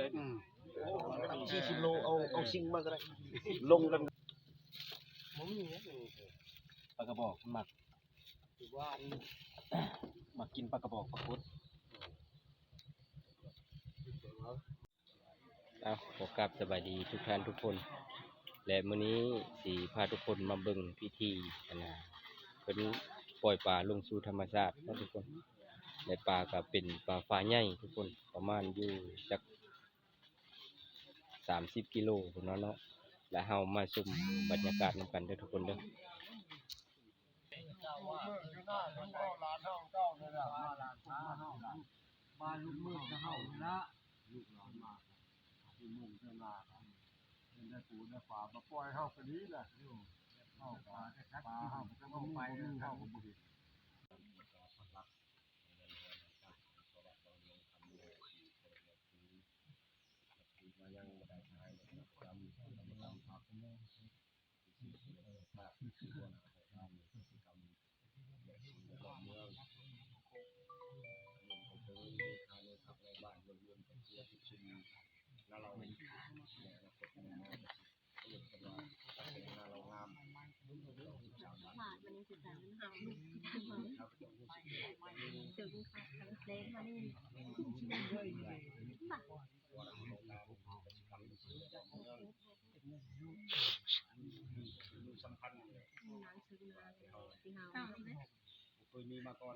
ອືມ ສີ່ສິບໂລ ເອົາ ເອົາຊິງມາກໍໄດ້ ລົງກັນ ບໍ່ມີຫຍັງ ປາກະບອກມັນມັກ ມັກກິນປາກະບອກ ປາກົດ. ເອົາ ຂໍກາບສະບາຍດີທຸກທ່ານທຸກຄົນ ແລະ ມື້ນີ້ຊິພາທຸກຄົນມາເບິ່ງພິທີ ອັນນ່າ ເພິ່ນປ່ອຍປາລົງສູ່ທຳມະຊາດເນາະທຸກຄົນ ແລະ ປາກໍເປັນປາຝາໃຫຍ່ທຸກຄົນ ປະມານຢູ່ຈັກສາມສິບກິໂລພຸ້ນເນາະ ແລະ ເຮົາມາຊົມບັນຍາກາດນຳກັນເດີທຸກຄົນເດີ. ມາລຸກມືດກັບເຮົານີ້ລະ ລູກຫຼານມາ ຢູ່ມຸງເທິງນາ ເປັນໄດ້ປູໄດ້ປາ ມາປ່ອຍເຮົາກໍດີລະ ເຮົາກໍ ປາເຮົາກໍບໍ່ມີ ເຮົາກໍບໍ່ເຫັນ ມາຍັງບໍ່ໄດ້ຂາຍເລີຍ ສຳພັນ ບໍ່ເຄີຍມີມາກ່ອນ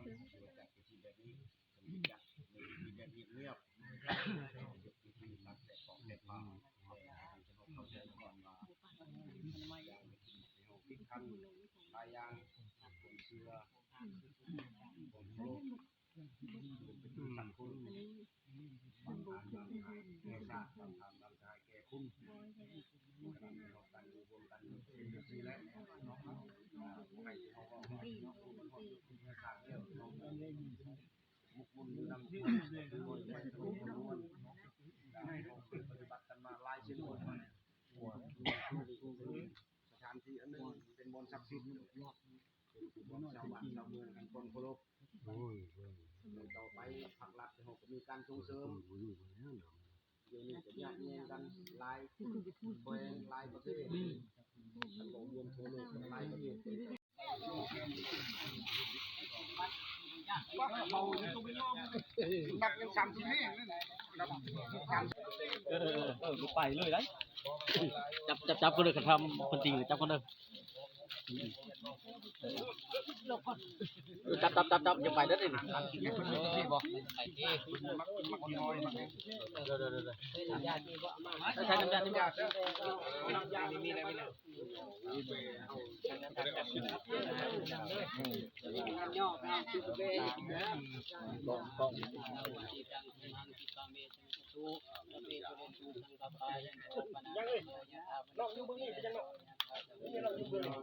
ຈັດພິທີແບບນີ້ ເປັນພິທີແບບງຽບໆ ເຮັດພິທີຕັດແກະຂອງແກະຜ້າ ແຕ່ເຮົາເຂົ້າໃຈກ່ອນວ່າ ຢ່າງເປັນພິດພັນຫຼາຍຢ່າງ ຄວາມເຊື່ອ ຄວາມເຄົາລົບ ເປັນບຸນສັກຄຸນ ບາງທ່ານບາງທ່ານແກ່ຊາດ ບາງທ່ານບາງທ່ານແກ່ຄຸນ ສະນັ້ນເຮົາຕັ້ງຢູ່ຮ່ວມກັນເປັນຈັ່ງຊີ້ແຫຼະເນາະ ບໍ່ໃຫ້ເຮົາເວົ້າເນາະ ເຮົາເປັນຄົນເປັນຊາດແລ້ວເນາະ ໝົກໝຸ່ນຢູ່ນຳ ໂດຍໄປສະຫຼຸບສະນວນ ໄດ້ປະຕິບັດກັນມາຫຼາຍສິບປີແລ້ວ ສະຖານທີ່ອັນໜຶ່ງເປັນບ່ອນສັກສິດ ເປັນບ່ອນຊາວບ້ານຊາວເມືອງໃຫ້ຄວາມເຄົາລົບ ໂດຍ ໂດຍ ຕໍ່ໄປພາກລັດເຮົາກໍມີການສົ່ງເສີມ ດຽວນີ້ກໍຍາດແຍ່ງກັນຫຼາຍແຂວງຫຼາຍປະເທດ ຄັນບໍ່ລວມທົ່ວໂລກກໍຫຼາຍປະເທດ ໜັກຍັງສາມສິບແຮງນັ້ນ ເອີ ເອີ ເອີ ໄປເລີຍໄດ໋ ຈັບ ຈັບ ຈັບກ່ອນເດີ ຄັນທຳເພິ່ນຕີ ຈັບກ່ອນເດີ. ເອີ ຈັບ ຈັບ ຈັບ ຈັບ ຢ່າໄປເດີນີ້ ເດີ ເດີ ເດີ ເດີ ໃຊ້ນ້ຳຢາ ນ້ຳຢາ ນ້ຳຢາ ມີແລ້ວ ມີແລ້ວ ນ້ອງຢູ່ເບິ່ງນີ້ເປັນຫຍັງເນາະ?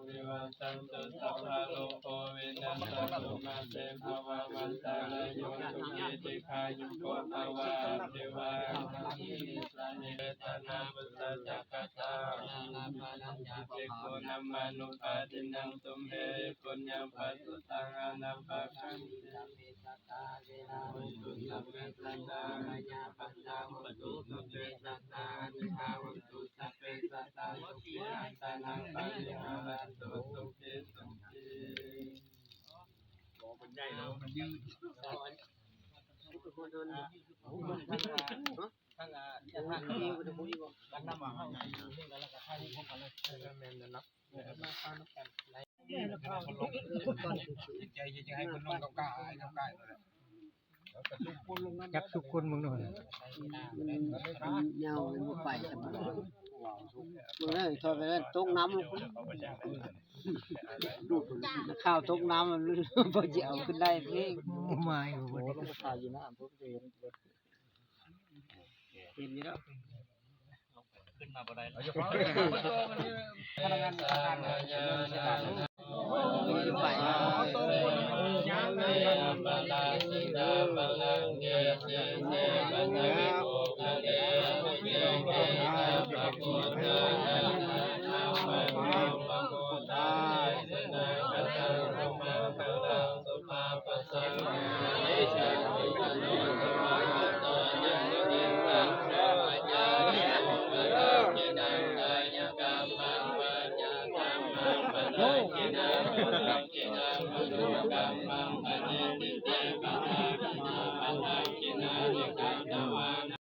ວິວັດສັນຕຸ ສັບພະໂລໂກວິນັດສະຕຸ ມາເຕ ພະວະວັດຕະລາໂຍ ສຸขี ທີຄາຍຸໂກ ພະວະ ອະພິວາທະນະສີລິສະເນ ຣະຕະນະປຸດຖະຈັກກະຕາ ອາລາປະນະຈາ ພິກຂຸນຳມານຸປາທິນັງ ຕຸມເມ ພິກຂຸນຍັງ ປະສຸດທັງ ອະນາປະການຕິ ຈັກທຸກຄົນເບິ່ງດູ ມັນເຫຍົາ ມັນບໍ່ໄປຊັ້ນ ເບິ່ງເດີ ຖ້າໄປນັ້ນຕົກນ້ຳ ຂ່າວຕົກນ້ຳ ມັນບໍ່ຊິເອົາຂຶ້ນໄດ້ເພງ ມາຢູ່ ເຫັນຢູ່ແລ້ວ ຂຶ້ນມາບໍ່ໄດ້ແລ້ວ ພະນັກງານທະນາຄານ ສະມາປະສານາ ໂອ້ ໂອ້ ໂອ້ ໂອ້